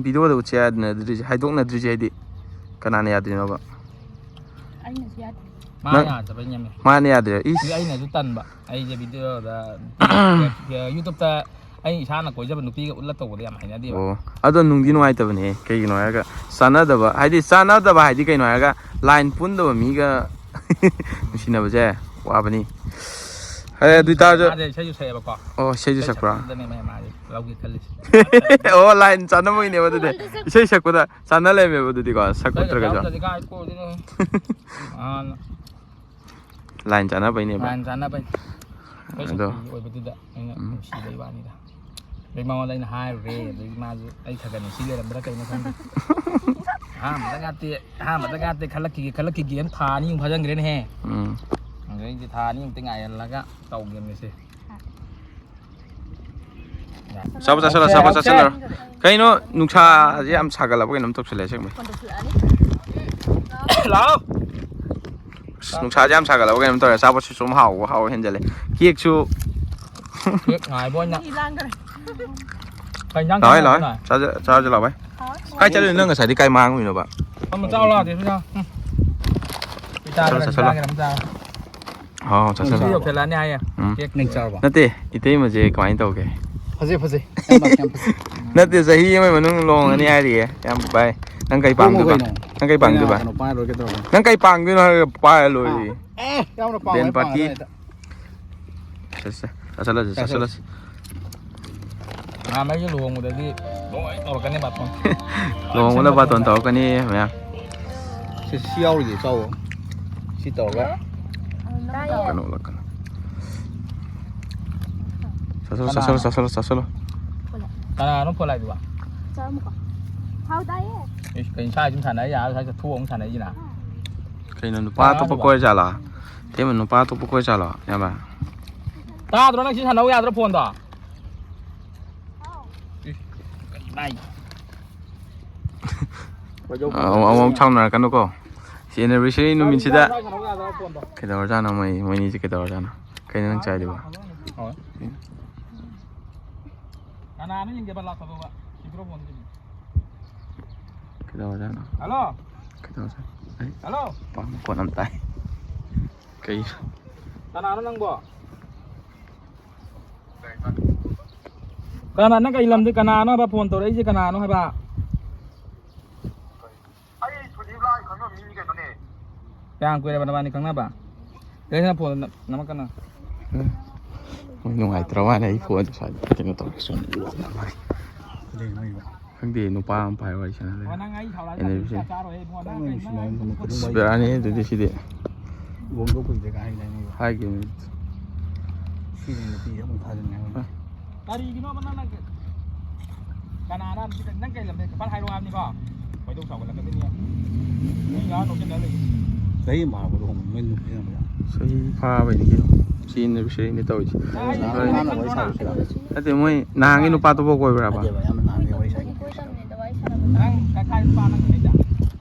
ꯚꯤꯗꯤꯑꯣꯗ ꯎꯠꯁꯤ ꯌꯥꯗꯅꯗ꯭ꯔꯤꯁꯦ, ꯍꯥꯏꯗꯣꯛꯅꯗ꯭ꯔꯤꯁꯦ ꯍꯥꯏꯗꯤ ꯀꯅꯥꯅ ꯌꯥꯗ꯭ꯔꯤꯅꯣꯕ? ꯑꯩꯅꯁꯨ ꯌꯥꯗꯦ꯫ ꯃꯥ ꯅꯪ- ꯌꯥꯗꯕꯩꯅꯦꯃꯦ꯫ ꯃꯥꯅ ꯌꯥꯗ꯭ꯔꯤꯔꯣ? ꯑꯗꯨ ꯏꯁ. ꯑꯩꯅꯁꯨ ꯇꯟꯕ꯫ ꯑꯩꯁꯦ ꯚꯤꯗꯤꯑꯣꯗ ꯌꯨꯇꯨꯕꯇ ꯑꯩ ꯏꯁꯥꯅ ꯀꯣꯏꯖꯕ ꯅꯨꯄꯤꯒ ꯎꯠꯂ ꯇꯧꯕꯗ ꯌꯥꯝ ꯍꯩꯅꯗꯦꯕ꯫ ꯑꯣ, ꯑꯗꯣ ꯅꯨꯡꯗꯤ ꯅꯨꯡꯉꯥꯏꯇꯕꯅꯦ꯫ ꯀꯩꯒꯤꯅꯣ ꯍꯥꯏꯔꯒ ꯆꯥꯟꯅꯗꯕ, ꯍꯥꯏꯗꯤ ꯆꯥꯟꯅꯗꯕ ꯍꯥꯏꯗꯤ ꯀꯩꯅꯣ ꯍꯥꯏꯔꯒ ꯂꯥꯏꯟ ꯄꯨꯟꯗꯕ ꯃꯤꯒ ꯅꯨꯡꯁꯤꯅꯕꯁꯦ ꯋꯥꯕꯅꯤ꯫ ꯑꯦ, ꯑꯗꯨ ꯑꯣꯏꯇꯥꯔꯁꯨ ꯃꯥꯁꯦ ꯏꯁꯩꯁꯨ ꯁꯛꯑꯦꯕꯀꯣ꯫ ꯑꯣ, ꯏꯁꯩꯁꯨ ꯁꯛꯄ꯭ꯔꯥ? ꯁꯛꯄꯗꯅꯦ ꯃꯥꯁꯦ ꯂꯧꯒꯦ ꯈꯜꯂꯤꯁꯦ꯫ ꯑꯣ, ꯂꯥꯏꯟ ꯆꯥꯟꯅꯕꯒꯤꯅꯦꯕ ꯑꯗꯨꯗꯤ꯫ ꯏꯁꯩ ꯁꯛꯄꯗ ꯆꯥꯟꯅ ꯂꯩꯔꯝꯃꯦꯕ ꯑꯗꯨꯗꯤꯀꯣ, ꯁꯛꯄ ꯅꯠꯇ꯭ꯔꯒꯁꯨ꯫ ꯌꯥꯎꯗ꯭ꯔꯗꯤ ꯀꯥꯏ ꯀꯣꯏꯗꯣꯏꯅꯣ? ꯑꯥ, ꯂꯥꯏꯟ ꯆꯥꯟꯅꯕꯩꯅꯦꯕ꯫ ꯂꯥꯏꯟ ꯆꯥꯟꯅꯕꯩ꯫ ꯑꯩꯈꯣꯏ ꯑꯗꯣ꯫ ꯁꯛꯄꯒꯤ ꯑꯣꯏꯕꯗꯨꯗ ꯑꯩꯅ ꯅꯨꯡꯁꯤꯕꯩ ꯋꯥꯅꯤꯗ꯫ ꯑꯗꯩ ꯃꯉꯣꯟꯗ ꯑꯩꯅ ꯍꯥꯏꯔꯨꯔꯦ, ꯑꯗꯒꯤ ꯃꯥꯁꯨ ꯑꯩ ꯈꯔ ꯈꯔ ꯅꯨꯡꯁꯤ ꯂꯩꯔꯝꯕ꯭ꯔꯥ ꯀꯩꯅꯣ ꯈꯪꯗꯦ꯫ ꯑꯍꯥꯟꯕꯗ ꯉꯥꯛꯇꯤ ꯑꯍꯥꯟꯕꯗ ꯉꯥꯛꯇꯤ ꯈꯜꯂꯛꯈꯤꯒꯦ ꯈꯜꯂꯛꯈꯤꯒꯦꯅ ꯊꯥ ꯑꯅꯤꯃꯨꯛ ꯐꯥꯖꯤꯟꯈ꯭ꯔꯦꯅꯦꯍꯦ꯫ ꯎꯝ꯫ ꯑꯗꯩꯗꯤ ꯊꯥ ꯑꯅꯤꯃꯨꯛꯇꯤ ꯉꯥꯏꯍꯜꯂꯒ ꯇꯧꯒꯦ ꯃꯁꯦ꯫ ꯆꯥꯕ ꯆꯥꯁꯤꯜꯂꯣ, ꯆꯥꯕ ꯆꯥꯁꯤꯜꯂꯣ꯫ ꯀꯩꯅꯣ, ꯅꯨꯡꯁꯥꯁꯦ ꯌꯥꯝ ꯁꯥꯒꯠꯂꯕ ꯀꯩꯅꯣꯝ ꯇꯧꯁꯜꯂꯛꯑꯦ ꯑꯁꯦꯡꯕꯩ꯫ ꯐꯣꯟ ꯇꯧꯁꯤꯜꯂꯛꯑꯅꯤ꯫ ꯂꯥꯛꯑꯣ꯫ ꯑꯁ, ꯅꯨꯡꯁꯥꯁꯦ ꯌꯥꯝ ꯁꯥꯒꯠꯂꯕ ꯀꯩꯅꯣꯝ ꯇꯧꯔꯦ꯫ ꯑꯆꯥꯄꯣꯠꯁꯨ ꯁꯨꯝ ꯍꯥꯎꯕ ꯍꯥꯎꯕ ꯍꯦꯟꯖꯜꯂꯦ꯫ ꯀꯦꯛꯁꯨ ꯀꯦꯛ ꯉꯥꯏꯕ ꯑꯣꯏꯅ꯫ ꯃꯤ ꯂꯥꯡꯈ꯭ꯔꯦ꯫ ꯀꯩ ꯏꯟꯖꯥꯡ ꯂꯥꯛꯑꯣ, ꯆꯥꯅꯤꯡꯉꯤꯅꯣ? ꯂꯥꯛꯑꯣ꯫ ꯆꯥꯁꯤ-, ꯆꯥꯁꯤ ꯂꯥꯛꯑꯣ, ꯚꯥꯏ꯫ ꯀꯥꯏ ꯆꯠꯂꯨꯏꯅꯣ ꯅꯪ ꯉꯁꯥꯏꯗꯤ? ꯀꯥꯏ ꯃꯥꯡꯉꯨꯏꯅꯣꯕ? ꯑꯃ ꯆꯥꯎ ꯂꯥꯛꯑꯣ, ꯁꯤꯗ꯫ ꯎꯝ꯫ ꯄꯤꯇꯥꯗ ꯆꯠꯂꯣ, ꯆꯠꯂꯣ꯫ ꯆꯥꯒꯦꯔꯥ ꯑꯃ ꯆꯥꯔꯣ꯫ ꯍꯥꯎ, ꯆꯠꯁꯤꯜꯂꯣ꯫ ꯁꯤ ꯌꯧꯁꯜꯂꯛꯑꯅꯤ ꯍꯥꯏꯌꯦ꯫ ꯎꯝ꯫ ꯀꯦꯛ ꯅꯪ ꯆꯥꯔꯕꯣ? ꯅꯠꯇꯦ, ꯏꯇꯩꯃꯁꯦ ꯀꯃꯥꯏꯅ ꯇꯧꯒꯦ? ꯐꯖꯩ, ꯐꯖꯩ꯫ ꯌꯥꯝ ꯐꯖꯩ, ꯌꯥꯝ ꯐꯖꯩ꯫ ꯅꯠꯇꯦ, ꯆꯍꯤ ꯑꯃꯒꯤ ꯃꯅꯨꯡ ꯂꯨꯍꯣꯡꯉꯅꯤ ꯍꯥꯏꯔꯤꯌꯦ꯫ ꯌꯥꯝ ꯚꯥꯏ, ꯅꯪ ꯀꯩ ꯍꯣꯡꯉꯨ ꯄꯥꯝꯗꯣꯏꯕ? ꯀꯩꯅꯣ꯫ ꯅꯪ ꯀꯩ ꯄꯥꯝꯗꯣꯏꯕ? ꯀꯩꯅꯣ ꯄꯥꯏꯔ ꯂꯣꯏꯔꯦ ꯀꯩꯗꯧꯔꯒꯦ? ꯅꯪ ꯀꯩ ꯄꯥꯝꯗꯣꯏꯅꯣ ꯍꯥꯏꯔꯒ ꯄꯥꯏꯔ ꯂꯣꯏꯔꯦ꯫ ꯑꯦ, ꯌꯥꯝꯅ ꯄꯥꯝꯃꯦ, ꯕꯦꯟ ꯄꯥꯔꯇꯤ꯫ ꯄꯥꯝꯃꯦ ꯍꯦꯛꯇ꯫ ꯆꯠꯁꯦ, ꯆꯠꯁꯤꯜꯂꯁꯤ, ꯆꯠꯁꯤꯜꯂꯁꯤ꯫ ꯅꯍꯥꯟꯃꯩꯒꯤ ꯂꯨꯍꯣꯡꯕꯗꯗꯤ ꯂꯣꯏ ꯇꯧꯔꯛꯀꯅꯤ ꯕꯥꯇꯣꯟ꯫ ꯂꯨꯍꯣꯡꯕꯗ ꯕꯥꯇꯣꯟ ꯇꯧꯔꯛꯀꯅꯤ ꯃꯌꯥꯝ꯫ ꯁꯤ, ꯁꯤ ꯌꯥꯎꯔꯤꯁꯦ, ꯆꯥꯎꯋꯣ꯫ ꯁꯤ ꯇꯧꯔꯒ꯫ ꯎꯠꯂꯛꯀꯅꯨ, ꯎꯠꯂꯛꯀꯅꯨ꯫ ꯆꯥꯁꯤꯜꯂꯣ, ꯆꯥꯁꯤꯜꯂꯣ, ꯆꯥꯁꯤꯜꯂꯣ, ꯆꯥꯁꯤꯜꯂꯣ꯫ ꯀꯅꯥꯅꯣ ꯐꯣꯟ ꯂꯥꯛꯏꯗꯨꯕ? ꯆꯥꯔꯝꯃꯨꯀꯣ꯫ ꯍꯥꯎ, ꯇꯥꯏꯌꯦ꯫ ꯏꯁ, ꯀꯩꯅꯣ ꯁꯥꯏ ꯁꯨꯝ ꯁꯥꯟꯅ ꯌꯥꯔ ꯁ꯭ꯋꯥꯏꯗ ꯊꯣꯛꯑ ꯑꯃꯨꯛ ꯁꯥꯟꯅꯩꯁꯤꯅ? ꯀꯩꯅꯣ, ꯅꯨꯄꯥ ꯑꯇꯣꯞꯄ ꯀꯣꯏꯔ ꯖꯥꯠꯂꯣ? ꯏꯇꯩꯃ, ꯅꯨꯄꯥ ꯑꯇꯣꯞꯄ ꯀꯣꯏꯔ ꯖꯥꯠꯂꯣ, ꯏꯌꯥꯝꯕ? ꯇꯥꯗ꯭ꯔꯣ ꯅꯪ ꯁꯤ ꯁꯥꯟꯅꯧ ꯌꯥꯗ꯭ꯔꯣ ꯐꯣꯟꯗꯣ? ꯑꯃꯨꯛ, ꯑꯃꯨꯛ ꯁꯥꯎꯅꯔꯛꯀꯅꯨꯀꯣ꯫ ꯁꯤ anniversary ꯅꯨꯃꯤꯠꯁꯤꯗ ꯁꯥꯟꯅꯧ ꯌꯥꯗ꯭ꯔꯣ ꯐꯣꯟꯗꯣ? ꯀꯩꯗꯧꯔꯖꯥꯠꯅꯣ ꯃꯣꯏ, ꯃꯣꯏꯅꯤꯁꯦ ꯀꯩꯗꯧꯔꯖꯥꯠꯅꯣ? ꯀꯩꯅꯣ ꯅꯪ ꯆꯥꯏꯗꯨꯕꯣ? ꯍꯣꯏ꯫ ꯀꯅꯥꯅꯣ ꯌꯦꯡꯒꯦꯕ ꯂꯥꯛꯄꯗꯨꯕ? ꯁꯤꯗ꯭ꯔꯣ ꯐꯣꯟꯁꯤꯗꯤ꯫ ꯀꯩꯗꯧꯔꯖꯥꯠꯅꯣ? ꯍꯜꯂꯣ꯫ ꯀꯩꯗꯧꯔꯖꯥꯠꯅꯣ? ꯑꯩ ꯍꯜꯂꯣ꯫ ꯄꯥꯝ ꯃꯈꯣꯟ ꯑꯃ ꯇꯥꯏ꯫ ꯀꯩ? ꯀꯅꯥꯅꯣ ꯅꯪꯕꯣ? ꯀꯅꯥ, ꯅꯪ ꯀꯩ ꯂꯝꯗꯩ, ꯀꯅꯥꯅꯣ ꯍꯥꯏꯕ ꯐꯣꯟ ꯇꯧꯔꯛꯏꯁꯦ? ꯀꯅꯥꯅꯣ ꯍꯥꯏꯕ? ꯑꯩ ꯁꯨꯗꯤꯞ ꯂꯥꯏ ꯈꯪꯅꯕ ꯃꯤꯅꯤ ꯀꯩꯅꯣꯅꯦ꯫ ꯀꯌꯥꯝ ꯀꯨꯏꯔꯕ ꯅꯕꯥꯅꯤ ꯈꯪꯅꯕ? ꯀꯩꯅꯣ ꯐꯣꯟ ꯅ-, ꯅꯝꯃꯛꯀꯅꯣ꯫ ꯃꯣꯏ ꯅꯨꯡꯉꯥꯏꯇ꯭ꯔ ꯃꯥꯜꯂꯦ ꯑꯩ ꯐꯣꯟ ꯁ꯭ꯋꯥꯏꯗ ꯀꯩꯅꯣ ꯇꯧꯔꯒ ꯁꯨꯝ꯫ ꯀꯩꯗꯧꯅꯣ ꯍꯥꯏꯕ? ꯈꯪꯗꯦ, ꯅꯨꯄꯥ ꯑꯃ ꯄꯥꯏ ꯋꯥꯔꯤ ꯁꯥꯟꯅ ꯂꯩ꯫ ꯑꯣ, ꯅꯪ ꯑꯩ ꯁꯥꯎꯔꯛꯑꯗꯤ ꯑꯦꯅꯦꯕꯤꯁꯦ꯫ ꯆꯥꯛ ꯆꯥꯔꯣꯏꯍꯦ ꯏꯕꯨꯡꯉꯣ꯫ ꯅꯪ ꯀꯩꯅꯣ ꯅꯪ ꯅꯨꯡꯁꯤꯅꯕ ꯅꯪ ꯅꯨꯃꯤꯠꯇ ꯑꯗꯨꯝ ꯑꯁ, ꯋꯥꯔꯤ ꯕꯦꯔꯥꯅꯤ ꯁꯥꯟꯅꯔꯒ ꯑꯗꯨꯗꯤ ꯁꯤꯗꯤ꯫ ꯂꯨꯍꯣꯡꯗꯧ ꯀꯨꯏꯗ꯭ꯔꯦ ꯀꯥꯏ ꯍꯥꯏꯗꯥꯏꯅꯦ? ꯍꯥꯏꯈꯤꯕꯅꯤ꯫ ꯁꯤꯅ ꯅꯨꯄꯤꯁꯦ ꯑꯃꯨꯛ ꯊꯥꯖꯤꯟꯉꯥꯏ ꯑꯣꯏꯅ꯫ ꯀꯔꯤꯒꯤꯅꯣꯕ ꯅꯪꯅ ꯀꯅꯥꯅ ꯅꯪ ꯀꯩ ꯂꯝꯗꯩ ꯐꯠ ꯍꯥꯏꯔꯛꯑꯣ ꯍꯥꯏꯕꯅꯤꯀꯣ? ꯈꯣꯏꯗꯧ ꯁꯥꯎꯒꯠꯂꯛꯀꯗꯣꯏꯅꯤ꯫ ꯃꯤ ꯉꯥꯏꯍꯥꯛ ꯅꯣꯛꯁꯤꯟꯅ ꯂꯩ꯫ ꯆꯍꯤ ꯑꯃ ꯐꯥꯔꯕ ꯂꯨꯍꯣꯡꯕ ꯅꯣꯏ ꯅꯨꯄꯤ ꯑꯃ? ꯆꯍꯤ ꯐꯥꯕꯩꯅꯤ ꯀꯩꯅꯣ꯫ ꯆꯦꯟꯗꯕꯤ ꯁꯤꯔꯤꯅꯤ ꯇꯧꯔꯤꯁꯦ꯫ ꯀꯥꯏꯗ ꯅꯪ ꯅꯪ ꯅꯪ ꯅꯪ ꯅꯠꯇꯦ, ꯃꯣꯏ ꯅꯍꯥꯟꯒꯤ ꯅꯨꯄꯥ ꯑꯇꯣꯞꯄ ꯀꯣꯏꯕ꯭ꯔꯕ? ꯑꯗꯦꯕ ꯌꯥꯝꯅ ꯅꯍꯥꯟꯒꯤ ꯋꯥꯔꯤ ꯁꯥꯏ꯫ ꯅꯪ ꯀꯥꯏ ꯅꯨꯄꯥ ꯅꯪ ꯀꯩꯗ?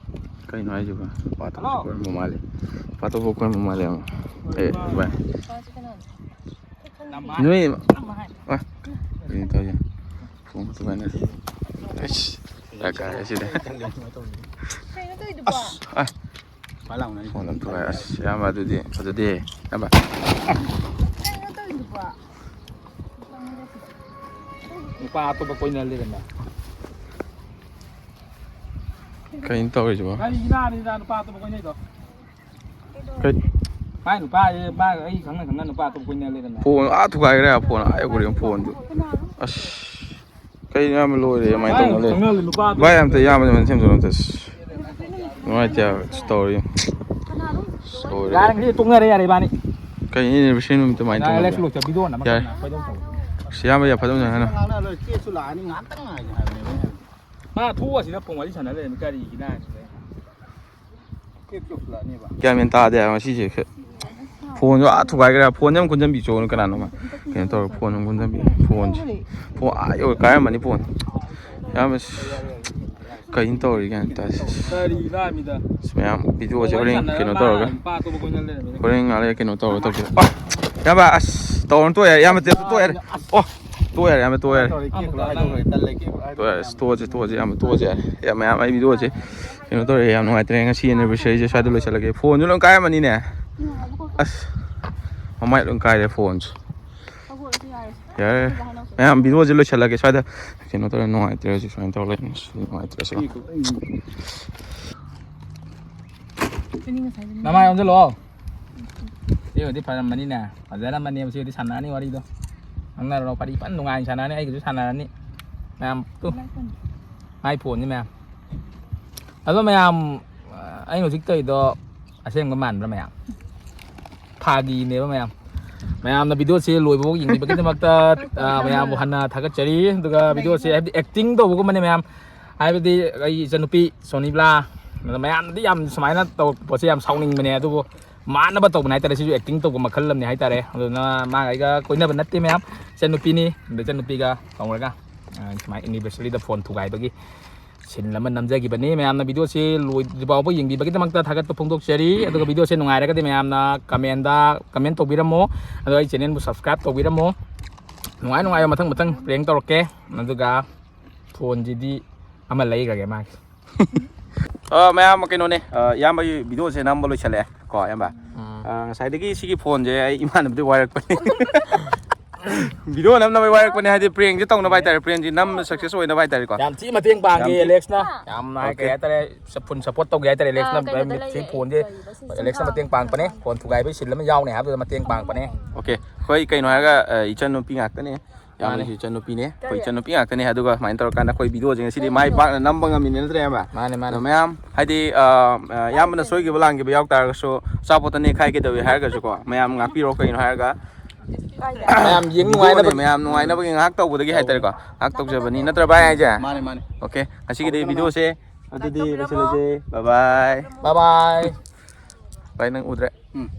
ꯀꯩꯅꯣ ꯍꯥꯏꯁꯤꯕꯣ? ꯅꯨꯄꯥ ꯑꯇꯣꯞꯄ ꯍꯜꯂꯣ꯫ ꯀꯣꯏꯔꯝꯕ ꯃꯥꯜꯂꯦ꯫ ꯅꯨꯄꯥ ꯑꯇꯣꯞꯄ ꯀꯣꯏꯔꯝꯕ ꯃꯥꯜꯂꯦ ꯑꯃ꯫ ꯑꯦ, ꯚꯥꯏ꯫ ꯅꯨꯄꯥꯁꯦ ꯀꯅꯥꯅꯣ? ꯅꯣꯏ, ꯑ, ꯀꯩꯅꯣ ꯇꯧꯁꯦ꯫ ꯐꯣꯟ ꯑꯝꯇ ꯄꯥꯏꯅꯁꯤ꯫ ꯑꯩꯁ, ꯗꯔꯀꯥꯔ ꯁꯤꯗ꯫ ꯀꯩꯅꯣ ꯇꯧꯔꯤꯗꯨꯕꯣ? ꯑꯁ, ꯑ꯫ ꯐꯣꯟ ꯑꯝꯇ ꯄꯥꯏ-, ꯑꯁ, ꯏꯌꯥꯝꯕ ꯑꯗꯨꯗꯤ ꯐꯖꯗꯦ, ꯏꯌꯥꯝꯕ꯫ ꯀꯩꯅꯣ ꯇꯧꯔꯤꯗꯨꯕꯣ? ꯅꯨꯄꯥ ꯑꯇꯣꯞꯄ ꯀꯣꯏꯅ ꯂꯩꯔꯝꯃꯦ꯫ ꯀꯩꯅꯣ ꯇꯧꯔꯤꯁꯤꯕꯣ? ꯀꯔꯤꯒꯤꯅꯣ ꯍꯥꯏꯕꯅꯤꯗ ꯅꯨꯄꯥ ꯑꯇꯣꯞꯄ ꯀꯣꯏꯅꯩꯗꯣ? ꯀꯩ? ꯃꯥꯏ ꯅꯨꯄꯥꯁꯦ, ꯃꯥ ꯑꯩ ꯈꯪꯅ ꯈꯪꯅ ꯅꯨꯄꯥ ꯑꯇꯣꯞꯄ ꯀꯣꯏꯅ ꯂꯩꯔꯝꯃꯦ꯫ ꯐꯣꯟ ꯑꯥ ꯊꯨꯒꯥꯏꯈ꯭ꯔꯦ, ꯐꯣꯟ ꯑꯥ ꯌꯧꯈ꯭ꯔꯦ, ꯐꯣꯟꯗꯨ꯫ ꯑꯁ, ꯀꯩꯅꯣ ꯌꯥꯝ ꯂꯣꯏꯔꯦ, ꯀꯃꯥꯏꯅ ꯃꯥꯏ ꯇꯧꯅꯣ ꯂꯩ? ꯈꯪꯅꯕ ꯅꯨꯄꯥ ꯑꯇꯣꯞꯄ ꯚꯥꯏ, ꯑꯝꯇ ꯏꯌꯥꯝꯕꯗ ꯑꯝꯇ ꯁꯦꯝꯗꯣꯛꯑꯣ, ꯑꯝꯇ꯫ ꯅꯨꯡꯉꯥꯏꯇꯦ ꯍꯥꯏꯕ, ꯇꯧꯔꯤ꯫ ꯌꯥꯔꯦ, ꯉꯁꯤ ꯇꯣꯛꯅꯔꯦ, ꯌꯥꯔꯦ, ꯏꯕꯥꯅꯤ꯫ ꯀꯩ anniversary ꯅꯨꯃꯤꯠꯇ ꯀꯃꯥꯏꯅ ꯌꯥꯔꯦ, ꯇꯧꯅꯕ꯭ꯔꯣ? ꯂꯦꯛꯁ ꯂꯣꯛꯆ ꯚꯤꯗꯤꯑꯣ ꯑꯃ ꯌꯥꯔꯦ꯫ ꯀꯟꯅ ꯀꯩꯗꯧ ꯇꯧꯕ? ꯑꯁ, ꯏꯌꯥꯝꯕ, ꯌꯥꯝ ꯐꯖꯅ ꯉꯥꯡꯅ꯫ ꯉꯥꯡꯅ ꯂꯣꯏꯔꯦ, ꯆꯦꯁꯨ ꯂꯥꯛꯑꯅꯤ, ꯉꯥꯏꯍꯥꯛꯇꯪ ꯉꯥꯏꯒꯦ ꯍꯥꯏꯕꯅꯦꯕ ꯑꯩꯅ ꯍꯥꯏꯕꯗꯤ꯫ ꯃꯥ ꯊꯣꯛꯑꯁꯤꯗ ꯐꯣꯟ ꯋꯥꯔꯤ ꯁꯥꯟꯅ ꯂꯩꯔꯝꯃꯤ ꯀꯔꯤꯒꯤꯅꯣ ꯍꯥꯏꯕꯅꯦ꯫ ꯒ꯭ꯌꯥꯟ ꯃꯦꯟ ꯇꯥꯗꯦ ꯍꯥꯏꯕ ꯉꯁꯤꯁꯦ꯫ ꯐꯣꯟꯁꯨ ꯑꯥ ꯊꯨꯒꯥꯏꯈ꯭ꯔꯦ꯫ ꯐꯣꯟꯁꯦ ꯑꯃꯨꯛ ꯈꯨꯟꯖꯟꯕꯤ ꯆꯣꯅ ꯀꯅꯥꯅꯣꯃ꯫ ꯀꯩꯅꯣ ꯇꯧꯔꯒ ꯐꯣꯟ ꯑꯃꯨꯛ ꯈꯨꯟꯖꯟꯕꯤ꯫ ꯐꯣꯟꯁꯦ꯫ ꯐꯣꯟ ꯑꯥ ꯌꯧꯔ ꯀꯥꯏꯔꯝꯃꯅꯤ ꯐꯣꯟ꯫ ꯌꯥꯝ ꯑꯁ-, ꯀꯩꯅꯣ ꯇꯧꯔꯤ ꯒ꯭ꯌꯥꯟ ꯇꯥꯗꯦ꯫ ꯀꯔꯤ ꯂꯥꯛꯑꯃꯤꯗ? ꯑꯁ ꯃꯌꯥꯝ ꯚꯤꯗꯤꯑꯣꯁꯦ ꯍꯣꯔꯦꯟ ꯀꯩꯅꯣ ꯇꯧꯔꯒ꯫ ꯅꯨꯄꯥ ꯑꯇꯣꯞꯄ ꯀꯣꯏꯅ ꯂꯩꯔꯝꯃꯦ꯫ ꯍꯣꯔꯦꯟ ꯉꯥꯏꯍꯥꯛ ꯂꯩꯔ ꯀꯩꯅꯣ ꯇꯧꯔꯒ ꯇꯧꯁꯦ꯫ ꯑꯥ! ꯏꯌꯥꯝꯕ, ꯑꯁ, ꯇꯧꯔꯅꯨ, ꯇꯣꯛꯑꯦ, ꯏꯌꯥꯝꯕ, ꯇꯦꯞꯇꯣ ꯇꯣꯛꯑꯦ꯫ ꯑꯣ, ꯇꯣꯛꯑꯦ, ꯏꯌꯥꯝꯕ, ꯇꯣꯛꯑꯦ꯫ ꯇꯧꯔꯦ, ꯀꯦꯛ ꯂꯣꯏ ꯍꯥꯏꯗꯣꯛꯈ꯭ꯔꯦ, ꯇꯜꯂꯦ, ꯀꯦꯛ ꯂꯣꯏ ꯍꯥꯏꯗꯣꯛꯈ꯭ꯔꯦ꯫ ꯇꯣꯛꯑꯦ, ꯑꯁ, ꯇꯣꯛꯑꯁꯤ, ꯇꯣꯛꯑꯁꯤ, ꯏꯌꯥꯝꯕ, ꯇꯣꯛꯑꯁꯤ ꯌꯥꯔꯦ꯫ ꯏꯌꯥꯝꯕ, ꯃꯌꯥꯝ ꯑꯩ ꯚꯤꯗꯤꯑꯣꯁꯦ ꯀꯩꯅꯣ ꯇꯧꯔꯦ, ꯌꯥꯝ ꯅꯨꯡꯉꯥꯏꯇ꯭ꯔꯦ꯫ ꯉꯁꯤ anniversaryꯁꯦ ꯁ꯭ꯋꯥꯏꯗ ꯂꯣꯏꯁꯤꯜꯂꯒꯦ꯫ ꯐꯣꯟꯁꯨ ꯂꯣꯏ ꯀꯥꯏꯔꯝꯃꯅꯤꯅꯦ꯫ ꯑꯁ, ꯃꯃꯥꯏ ꯂꯣꯏ ꯀꯥꯏꯔꯦ ꯐꯣꯟꯁꯨ꯫ ꯌꯥꯔꯦ, ꯃꯌꯥꯝ ꯚꯤꯗꯤꯑꯣꯁꯦ ꯂꯣꯏꯁꯤꯜꯂꯒꯦ ꯁ꯭ꯋꯥꯏꯗ꯫ ꯀꯩꯅꯣ ꯇꯧꯔꯦ, ꯅꯨꯡꯉꯥꯏꯇ꯭ꯔꯦ ꯍꯧꯖꯤꯛ ꯁꯨꯃꯥꯏꯅ ꯇꯧꯔ ꯂꯩꯔꯦ꯫ ꯑꯁ, ꯅꯨꯡꯉꯥꯏꯇ꯭ꯔꯦ ꯁꯤꯃ꯫ ꯅꯃꯥꯏ ꯑꯣꯟꯁꯤꯜꯂꯣ꯫ ꯁꯤꯕꯨꯗꯤ ꯐꯔꯝꯃꯅꯤꯅꯦ꯫ ꯐꯖꯔꯝꯃꯅꯦꯕ꯫ ꯁꯤꯕꯨꯗꯤ ꯁꯥꯟꯅꯔꯅꯤ ꯋꯥꯔꯤꯗꯣ꯫ ꯉꯥꯡꯅꯔꯨꯔꯣ꯫ ꯋꯥꯔꯤ ꯐꯖꯅ ꯅꯨꯡꯉꯥꯏꯅ ꯁꯥꯟꯅꯔꯅꯤ꯫ ꯑꯩꯒꯤꯁꯨ ꯁꯥꯟꯅꯔꯅꯤ꯫ ꯃꯌꯥꯝ ꯇꯨ꯫ ꯃꯥꯏ ꯐꯣꯟꯅꯤ ꯃꯌꯥꯝ꯫ ꯑꯗꯣ ꯃꯌꯥꯝ, ꯑꯩꯅ ꯍꯧꯖꯤꯛ ꯇꯧꯔꯤꯗꯣ ꯑꯁꯦꯡꯕ ꯃꯥꯟꯕ꯭ꯔꯥ ꯃꯌꯥꯝ? ꯐꯥꯒꯤꯅꯦꯕ ꯃꯌꯥꯝ꯫ ꯃꯌꯥꯝꯅ ꯚꯤꯗꯤꯑꯣꯁꯦ ꯂꯣꯏꯕꯐꯥꯎ ꯌꯦꯡꯕꯤꯕꯒꯤꯗꯃꯛꯇ, ꯑ, ꯃꯌꯥꯝꯕꯨ ꯍꯟꯅ ꯊꯥꯒꯠꯆꯔꯤ꯫ ꯑꯗꯨꯒ ꯚꯤꯗꯤꯑꯣꯁꯦ ꯍꯥꯏꯕꯗꯤ acting ꯇꯧꯕꯒꯨꯝꯕꯅꯦ ꯃꯌꯥꯝ꯫ ꯍꯥꯏꯕꯗꯤ ꯑꯩ ꯏꯆꯟꯅꯨꯄꯤ ꯁꯣꯅꯤꯕꯂꯥ, ꯑꯗꯣ ꯃꯌꯥꯝꯅꯗꯤ ꯌꯥꯝ ꯁꯨꯃꯥꯏꯅ ꯇꯧꯔꯛꯄ ꯄꯣꯠꯁꯦ ꯌꯥꯝ ꯁꯥꯎꯅꯤꯡꯕꯅꯦ꯫ ꯑꯗꯨꯕꯨ ꯃꯥꯟꯅꯕ ꯇꯧꯕꯅꯦ ꯍꯥꯏꯇꯥꯔꯦ꯫ ꯁꯤꯁꯨ acting ꯇꯧꯕ ꯃꯈꯜ ꯑꯃꯅꯦ ꯍꯥꯏꯇꯥꯔꯦ꯫ ꯑꯗꯨꯅ ꯃꯥꯒ ꯑꯩꯒ ꯀꯣꯏꯅꯕ ꯅꯠꯇꯦ ꯃꯌꯥꯝ, ꯏꯆꯟꯅꯨꯄꯤꯅꯤ꯫ ꯑꯗ ꯏꯆꯟꯅꯨꯄꯤꯒ ꯇꯧꯔꯒ, ꯑ, ꯁꯨꯃꯥꯏꯅ anniversaryꯗ ꯐꯣꯟ ꯊꯨꯒꯥꯏꯕꯒꯤ ꯁꯤꯟ ꯑꯃ ꯅꯝꯖꯈꯤꯕꯅꯤ꯫ ꯃꯌꯥꯝꯅ ꯚꯤꯗꯤꯑꯣꯁꯤ ꯂꯣꯏꯗ꯭ꯔꯤ ꯐꯥꯎꯕ ꯌꯦꯡꯕꯤꯕꯒꯤꯗꯃꯛꯇ ꯊꯥꯒꯠꯄ ꯐꯣꯡꯗꯣꯛꯆꯔꯤ꯫ ꯑꯗꯨꯒ ꯚꯤꯗꯤꯑꯣꯁꯦ ꯅꯨꯡꯉꯥꯏꯔꯒꯗꯤ ꯃꯌꯥꯝꯅ commentꯗ comment ꯇꯧꯕꯤꯔꯝꯃꯣ꯫ ꯑꯗꯣ ꯑꯩ channelꯕꯨ subscribe ꯇꯧꯕꯤꯔꯝꯃꯣ꯫ ꯅꯨꯡꯉꯥꯏ ꯅꯨꯡꯉꯥꯏꯕ ꯃꯊꯪ ꯃꯊꯪ prank ꯇꯧꯔꯛꯀꯦ꯫ ꯑꯗꯨꯒ ꯐꯣꯟꯁꯤꯗꯤ ꯑꯃ ꯂꯩꯈ꯭ꯔꯒꯦ ꯃꯥꯒꯤ꯫ ꯑ, ꯃꯌꯥꯝ ꯀꯩꯅꯣꯅꯦ, ꯑ, ꯏꯌꯥꯝꯕꯒꯤ ꯚꯤꯗꯤꯑꯣꯁꯦ ꯅꯝꯕ ꯂꯣꯏꯁꯤꯜꯂꯛꯑꯦ ꯀꯣ, ꯏꯌꯥꯝꯕ꯫ ꯎꯝ꯫ ꯑ, ꯉꯁꯥꯏꯗꯒꯤ ꯁꯤꯒꯤ ꯐꯣꯟꯁꯦ ꯑꯩ ꯏꯃꯥꯟꯅꯕꯗꯒꯤ ꯋꯥꯏꯔꯛꯄꯅꯦ꯫ ꯚꯤꯗꯤꯑꯣ ꯅꯝꯅꯕ ꯋꯥꯏꯔꯛꯄꯅꯦ, ꯍꯥꯏꯗꯤ prankꯁꯦ ꯇꯧꯅꯕ ꯍꯥꯏꯇꯥꯔꯦ, prankꯁꯦ ꯅꯝꯕ success ꯑꯣꯏꯅꯕ ꯍꯥꯏꯇꯥꯔꯦꯀꯣ꯫ ꯌꯥꯝ ꯊꯤ ꯃꯇꯦꯡ ꯄꯥꯡꯒꯦ ꯌꯥꯝ ꯊꯤ ꯑꯦꯂꯦꯛꯁꯅ꯫ ꯌꯥꯝꯅ ꯀꯩ Okay꯫ ꯍꯥꯏꯇꯥꯔꯦ, full support ꯇꯧꯒꯦ ꯍꯥꯏꯇꯥꯔꯦ ꯑꯦꯂꯦꯛꯁꯅ꯫ ꯑꯥ, ꯀꯩꯅꯣꯗ ꯃꯇꯦꯡ ꯂꯩꯌꯦ, ꯐꯣꯟꯁꯦ ꯀꯔꯤꯕ ꯁꯤꯁꯦ? ꯑꯦꯂꯦꯛꯁꯅ ꯑꯥ, ꯃꯇꯦꯡ ꯄꯥꯡꯕꯅꯦ꯫ ꯑꯥ, ꯐꯣꯟ ꯊꯨꯒꯥꯏꯕꯒꯤ ꯁꯤꯟ ꯑꯃ ꯌꯥꯎꯅꯦ ꯍꯥꯏꯕꯗꯨꯗ ꯃꯇꯦꯡ ꯄꯥꯡꯕꯅꯦ꯫ Okay, ꯑꯩꯈꯣꯏ ꯀꯩꯅꯣ ꯍꯥꯏꯔꯒ, ꯑ, ꯏꯆꯟ ꯅꯨꯄꯤ ꯉꯥꯛꯇꯅꯦ꯫ ꯃꯥꯅꯦ꯫ ꯏꯌꯥꯝꯕꯁꯨ ꯏꯆꯟ ꯅꯨꯄꯤꯅꯦ, ꯑꯩꯈꯣꯏ ꯀꯔꯤ? ꯏꯆꯟ ꯅꯨꯄꯤ ꯉꯥꯛꯇꯅꯦ꯫ ꯑꯗꯨꯒ ꯁꯨꯃꯥꯏꯅ ꯇꯧꯔꯀꯥꯟꯗ ꯑꯩꯈꯣꯏ ꯚꯤꯗꯤꯑꯣꯁꯦ ꯉꯁꯤꯗꯤ ꯃꯥꯏ ꯄꯥꯛꯅ ꯅꯝꯕ ꯉꯝꯃꯤꯅꯦ, ꯅꯠꯇ꯭ꯔꯥ, ꯏꯌꯥꯝꯕ? ꯃꯥꯅꯦ, ꯃꯥꯅꯦ꯫ ꯑꯗꯣ ꯃꯌꯥꯝ, ꯍꯥꯏꯗꯤ, ꯑ, ꯑ, ꯏꯌꯥꯝꯕꯅ ꯁꯣꯏꯈꯤꯕ ꯂꯥꯟꯈꯤꯕ ꯌꯥꯎ ꯇꯥꯔꯒꯁꯨ ꯑꯆꯥꯄꯣꯠꯇ ꯅꯦꯠꯈꯥꯏꯒꯦ ꯇꯧꯏ ꯍꯥꯏꯔꯒꯁꯨꯀꯣ, ꯃꯌꯥꯝ ꯉꯥꯛꯄꯤꯔꯣ꯫ ꯀꯩꯅꯣ ꯍꯥꯏꯔꯒ ꯃꯌꯥꯝ ꯌꯦꯡ ꯅꯨꯡꯉꯥꯏꯅꯕ꯫ ꯃꯌꯥꯝ ꯅꯨꯡꯉꯥꯏꯅꯕꯒꯤ ꯉꯥꯏꯍꯥꯛ ꯇꯧꯕꯗꯒꯤ ꯍꯥꯏꯇꯥꯔꯦꯀꯣ, ꯉꯥꯏꯍꯥꯛ ꯇꯧꯖꯕꯅꯤ, ꯅꯠꯇ꯭ꯔꯥ, ꯚꯥꯏ ꯍꯥꯏꯁꯦ? ꯃꯥꯅꯦ, ꯃꯥꯅꯦ꯫ Okay, ꯉꯁꯤꯒꯤꯗꯤ ꯇꯧꯕꯤꯔꯝꯃꯣ꯫ ꯚꯤꯗꯤꯑꯣꯁꯦ ꯑꯗꯨꯗꯤ ꯇꯧꯕꯤꯔꯝꯃꯣ꯫ ꯂꯣꯏꯁꯤꯜꯂꯁꯦ꯫ Bye bye꯫ Bye bye꯫ ꯚꯥꯏ, ꯅꯪ ꯎꯗ꯭ꯔꯦ꯫ ꯎꯝ꯫